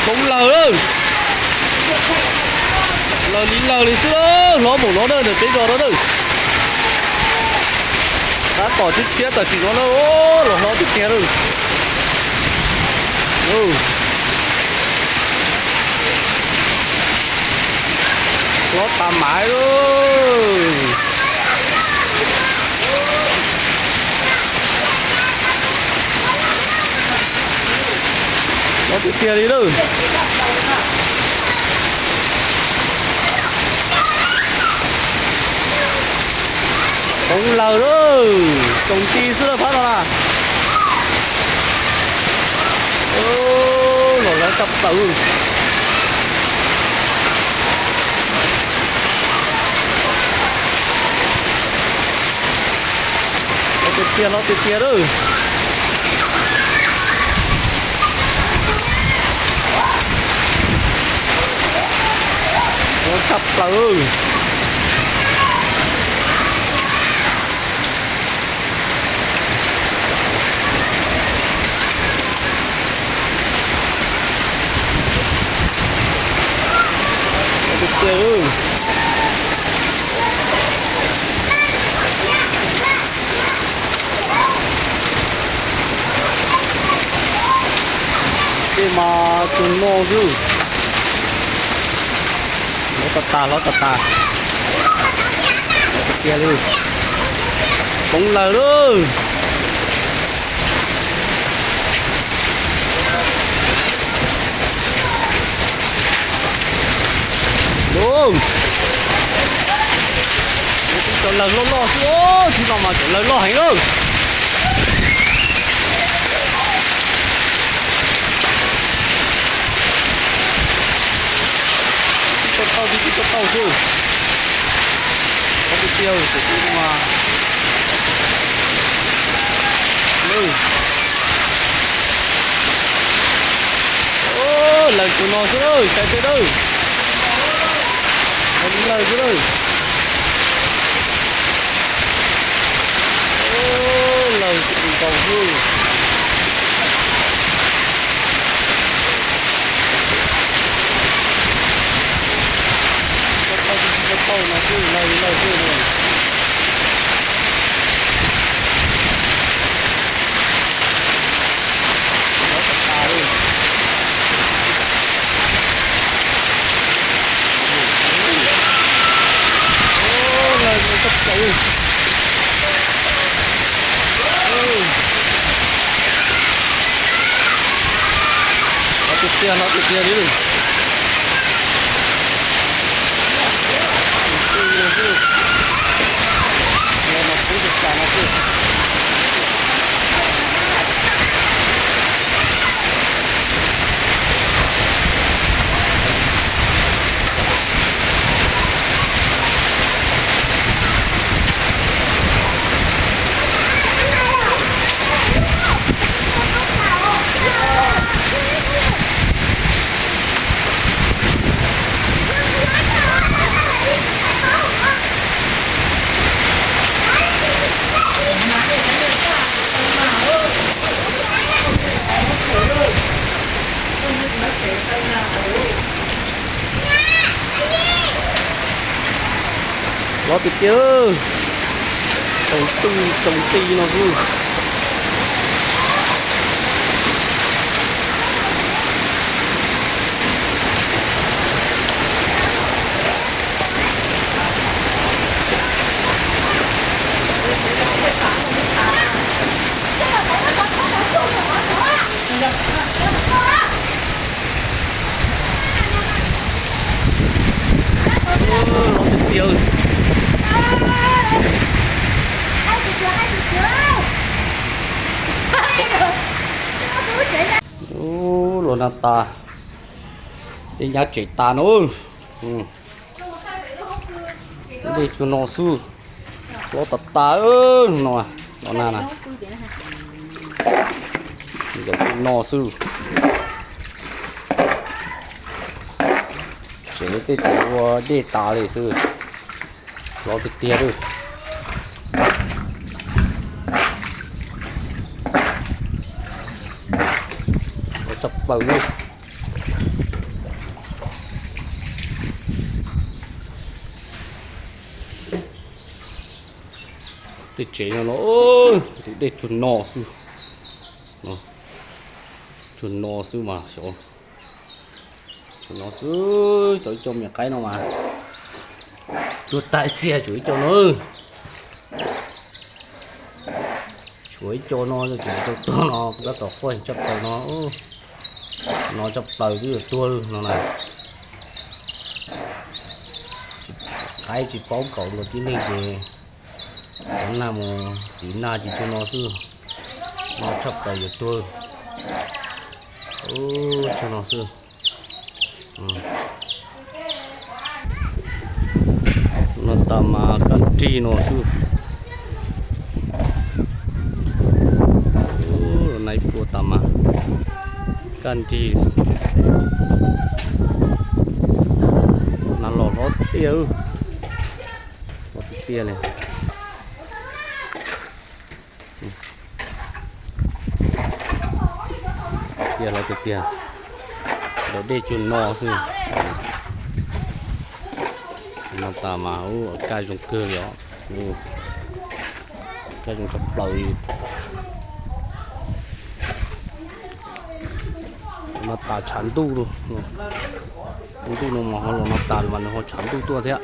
Poob lawg lawm. Lawg li lawg li xwb, hlob mus no na, nws peb zos no na. Tab tom tshiab tshiab tam sim no na, los hlob tiag tiag lawm. Hlob tas maiv lawm. Hlob tiag tiag li lawm. Poob lawg lawm, tsaus nti xwb lawm phab no na. Los lawv tshaj plaws. Hlob tiag tiag, hlob tiag tiag lawm. Hlob tshaj plaws. Tiag tiag. Tej mas tsuag no xwb. Hlob tas tas, hlob tas tas. Hlob tiag tiag li. Poob lawg lawm. Cov lawg loj loj xwb, tsis no mas cov lawg loj heev lawm. Tau tau, tau tau xwb. Tiag tiag, lawg tsuag no xwb lawm, sai tej lawm. Lawg xwb lawm. Lawg tsis nkaus xwb. Tau tsis tau no xwb, lawg lawg xwb. Tiag tiag, no tiag tiag li. Loj tiag tiag, tsaus ntuj tsaus nti no xwb. Loj tiag tiag. Ub, luag nag tas, tej nyab tsev tas no. Dej tsuag no xwb, loj tas tas no, no na na. Ntawm no xwb. Tsev tej tsev ua dej tas li xwb. Loj tiag tiag li. Loj tshaj plaws li. Tej tsev no los tus dej cuag no xwb, cuag no xwb mas xyov, cuag no xwb. Cov ib co me qaib no mas cuag tas txiag, tshuav ib co no, tshuav ib co no, tshuav ib co tuag no, tab tom quaj tshaj plaws no, no tshaj plaws twb yuav tuag no na. Qaib tsis paub kaum los tib neeg ces cov nag mus tiv nag tsis cuag no xwb, no tshaj plaws yuav tuag, cuag no xwb. No tas mas kaj nrig no xwb. Los nag ib pluag tas mas kaj nrig xwb. Nag los hlob tiag, hlob tiag tiag li. Tiag hlob tiag tiag, daim dej cuag no xwb. No tas mas ua kaj zoo kawg li os, kaj zoo tshaj plaws li. No tas tshav ntuj, ntuj no mas ho los no tas mas nws ho tshav ntuj tuaj thiab.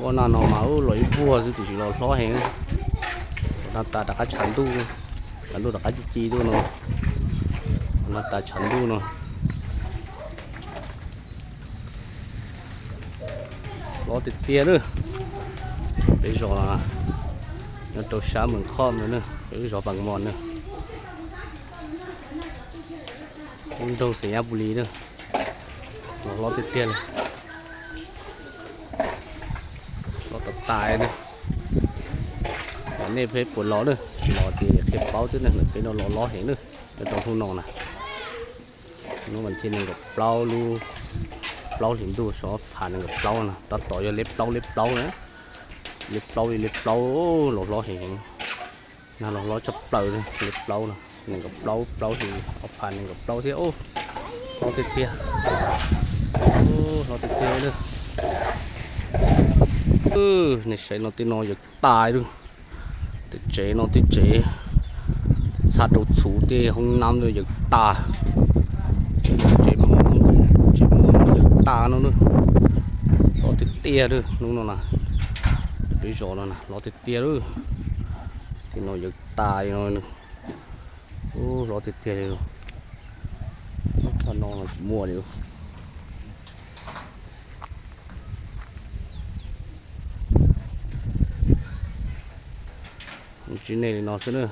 Ua nag no mas los ib vuag xwb tiam sis los hlob heev. Nag tas rov qab tshav ntuj, tshav ntuj rov qab ci ci tuaj no. Nag tas tshav ntuj no. Hlob tiag tiag na. Peb zos nyob rau sab Mws Khoj na, peb lub zos Pam Mos na, lub nroog Xeem Yab Pus Lis na. Los hlob tiag tiag li, hlob tas tas na. Yog nej peb puas los na, los ces qhia paub thiab na, peb no los hlob heev na, nyob rau hnub no na. Hnub vas thib nees nkaum plaub lub plaub hlis ntuj xyoo ob phav nees nkaum plaub na, tab tom yog leb plaub leb plaub na, leb plaub li leb plaub, los hlob heev heev. Nag los hlob tshaj plaws li, leb plaub no, nees nkaum plaub plaub hlis ob phav nees nkaum plaub thiab. Hlob tiag tiag, hlob tiag tiag li. Nej saib no tej no yawg tas lawm. Tej tsev no tej tsev txha rau txhuv tej hoob nab yawg tas. Tsev mov, tsev mov yawg tas no na. Hlob tiag tiag li hnub no na. Peb zos no na hlob tiag tiag li. Tej no yawg tas li no. Hlob tiag tiag li. Txha no tsis muaj li. Tsis nej li no xwb na.